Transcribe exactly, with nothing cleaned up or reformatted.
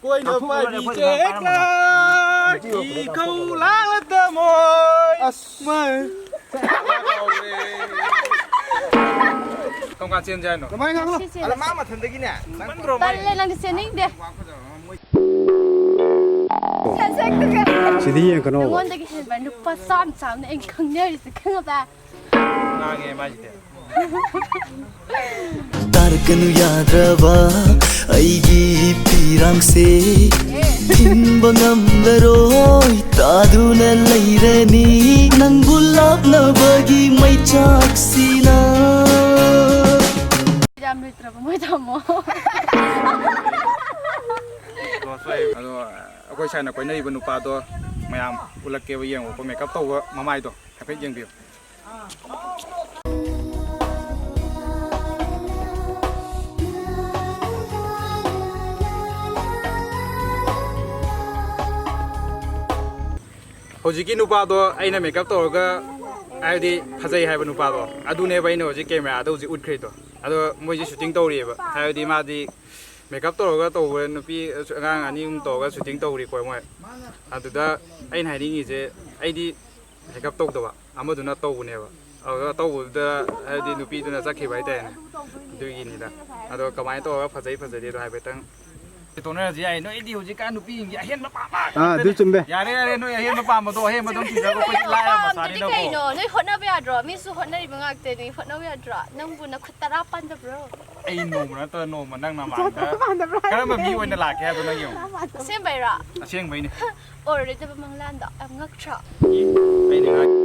ꯀꯣꯏꯅ ꯄꯥꯏꯕꯤ ꯆꯦꯛꯂꯥ, ꯏꯈꯧ ꯂꯥꯡꯂ ꯇꯃꯣꯏ꯫ ꯑꯁ꯫ ꯃꯥ꯫ ꯀꯔꯝ ꯀꯥꯟ ꯆꯦꯟꯁꯦ ꯍꯥꯏꯅꯣ? ꯀꯃꯥꯏꯅ ꯉꯥꯡꯅꯣ? ꯁꯤ ꯆꯦꯜꯂꯁꯤ꯫ ꯑꯗ ꯃꯥ ꯃꯊꯟꯗꯒꯤꯅꯦ꯫ ꯇꯜꯂꯦ, ꯅꯪꯗꯤ ꯆꯦꯟꯅꯤꯡꯗꯦ꯫ ꯁꯤꯗꯤ ꯌꯦꯡꯉꯛꯀꯅꯣ꯫ ꯅꯉꯣꯟꯗꯒꯤ ꯍꯦꯟꯕ ꯅꯨꯄꯥ ꯆꯥꯝ ꯆꯥꯝꯅ ꯑꯩꯅ ꯈꯪꯅꯔꯤꯁꯦ, ꯈꯪꯉꯕ? ꯉꯥꯡꯉꯦ ꯃꯥꯏꯁꯤꯗꯤ꯫ ꯇꯥꯔꯛꯀꯅꯨ ꯌꯥꯗ꯭ꯔꯕ ꯑꯩꯒꯤ ꯄꯤꯔꯥꯡꯁꯦ, ꯊꯤꯡꯕ ꯉꯝꯂꯔꯣꯏ, ꯇꯥꯗꯨꯅ ꯂꯩꯔꯅꯤ ꯅꯪꯕꯨ ꯂꯥꯞꯅꯕꯒꯤ ꯃꯩꯆꯥꯛꯁꯤꯅ꯫ ꯌꯥꯝ ꯂꯩꯇ꯭ꯔꯕ ꯃꯣꯏ ꯇꯥꯃꯣ꯫ ꯑꯗꯣ ꯑꯩꯈꯣꯏ ꯁꯥꯏꯅ ꯀꯣꯏꯅꯔꯤꯕ ꯅꯨꯄꯥꯗꯣ ꯃꯌꯥꯝ ꯎꯠꯂꯛꯀꯦꯕ, ꯌꯦꯡꯉꯣꯀꯣ, ꯃꯦꯀꯞ ꯇꯧꯕ ꯃꯃꯥꯏꯗꯣ ꯍꯥꯏꯐꯦꯠ ꯌꯦꯡꯕꯤꯌꯨ꯫ ꯍꯧꯖꯤꯛꯀꯤ ꯅꯨꯄꯥꯗꯣ ꯑꯩꯅ ꯃꯦꯀꯞ ꯇꯧꯔꯒ, ꯍꯥꯏꯕꯗꯤ ꯐꯖꯩ ꯍꯥꯏꯕ ꯅꯨꯄꯥꯗꯣ, ꯑꯗꯨꯅꯦꯕ ꯑꯩꯅ ꯍꯧꯖꯤꯛ ꯀꯦꯃꯦꯔꯥꯗ ꯍꯧꯖꯤꯛ ꯎꯠꯈ꯭ꯔꯤꯗꯣ꯫ ꯑꯗꯣ ꯃꯣꯏꯁꯦ ꯁꯨꯇꯤꯡ ꯇꯧꯔꯤꯑꯕ, ꯍꯥꯏꯕꯗꯤ ꯃꯥꯗꯤ ꯃꯦꯀꯞ ꯇꯧꯔꯒ ꯇꯧꯕ ꯅꯨꯄꯤ, ꯑꯉꯥꯡ ꯑꯅꯤ ꯑꯍꯨꯝ ꯇꯧꯔꯒ ꯁꯨꯇꯤꯡ ꯇꯧꯔꯤꯀꯣ ꯃꯣꯏ꯫ ꯑꯗꯨꯗ ꯑꯩꯅ ꯍꯥꯏꯅꯤꯡꯉꯤꯁꯦ, ꯑꯩꯗꯤ ꯃꯦꯀꯞ ꯇꯧꯗꯕ, ꯑꯃꯗꯨꯅ ꯇꯧꯕꯅꯦꯕ꯫ ꯑꯗꯨꯒ ꯇꯧꯕꯗꯨꯗ ꯍꯥꯏꯗꯤ ꯅꯨꯄꯤꯗꯨꯅ ꯆꯠꯈꯤꯕ ꯍꯥꯏꯇꯥꯔꯦꯅꯦ, ꯑꯗꯨꯒꯤꯅꯤꯗ꯫ ꯑꯗꯣ ꯀꯃꯥꯏꯅ ꯇꯧꯔꯒ ꯐꯖꯩ ꯐꯖꯗꯦꯗꯣ ꯍꯥꯏꯐꯦꯠꯇꯪ ꯇꯣꯛꯅꯔꯁꯤ ꯌꯥꯏ꯫ ꯅꯣꯏꯗꯤ ꯍꯧꯖꯤꯛꯀꯥꯟ ꯅꯨꯄꯤꯁꯤꯡꯁꯦ ꯑꯍꯦꯟꯕ ꯄꯥꯝꯕ ꯑꯥ, ꯑꯗꯨ ꯉꯥꯛꯇꯅꯦ꯫ ꯆꯨꯝꯃꯦ꯫ ꯌꯥꯔꯦ, ꯌꯥꯔꯦ, ꯅꯣꯏ ꯑꯍꯦꯟꯕ ꯄꯥꯝꯕꯗꯣ ꯑꯍꯦꯟꯕ ꯑꯗꯨꯝ ꯊꯤꯖꯔꯣ, ꯑꯩꯈꯣꯏꯗꯤ ꯂꯥꯏꯔꯕ ꯄꯥꯝꯗꯗꯤ ꯃꯆꯥꯅꯤꯅꯀꯣ꯫ ꯀꯩꯅꯣ? ꯅꯣꯏ ꯍꯣꯠꯅꯕ ꯌꯥꯗ꯭ꯔꯣ? ꯃꯤꯁꯨ ꯍꯣꯠꯅꯔꯤꯕ ꯉꯥꯛꯇꯅꯤ, ꯍꯣꯠꯅꯕ ꯌꯥꯗ꯭ꯔꯣ? ꯅꯪꯕꯨ ꯅꯈꯨꯠ ꯇꯔꯥ ꯄꯥꯟꯗꯕ꯭ꯔꯣ? ꯑꯩ ꯅꯣꯡꯃ ꯅꯠꯇ꯭ꯔ ꯅꯣꯡꯃ ꯅꯪ ꯅꯃꯥꯡꯗ ꯀꯔꯝꯕ ꯃꯤ ꯑꯣꯏꯅ ꯂꯥꯛꯀꯦ ꯍꯥꯏꯕꯗꯣ ꯅꯪ ꯌꯦꯡꯉꯣ꯫ ꯑꯁꯦꯡꯕꯩꯔꯣ? ꯑꯁꯦꯡꯕꯩꯅꯦ꯫ ꯑꯣꯏꯔꯣꯏꯗꯕ ꯃꯪꯂꯥꯟꯗꯣ ꯌꯥꯝ ꯉꯛꯇ꯭ꯔꯣ? ꯑꯩꯅ ꯉꯥꯏ-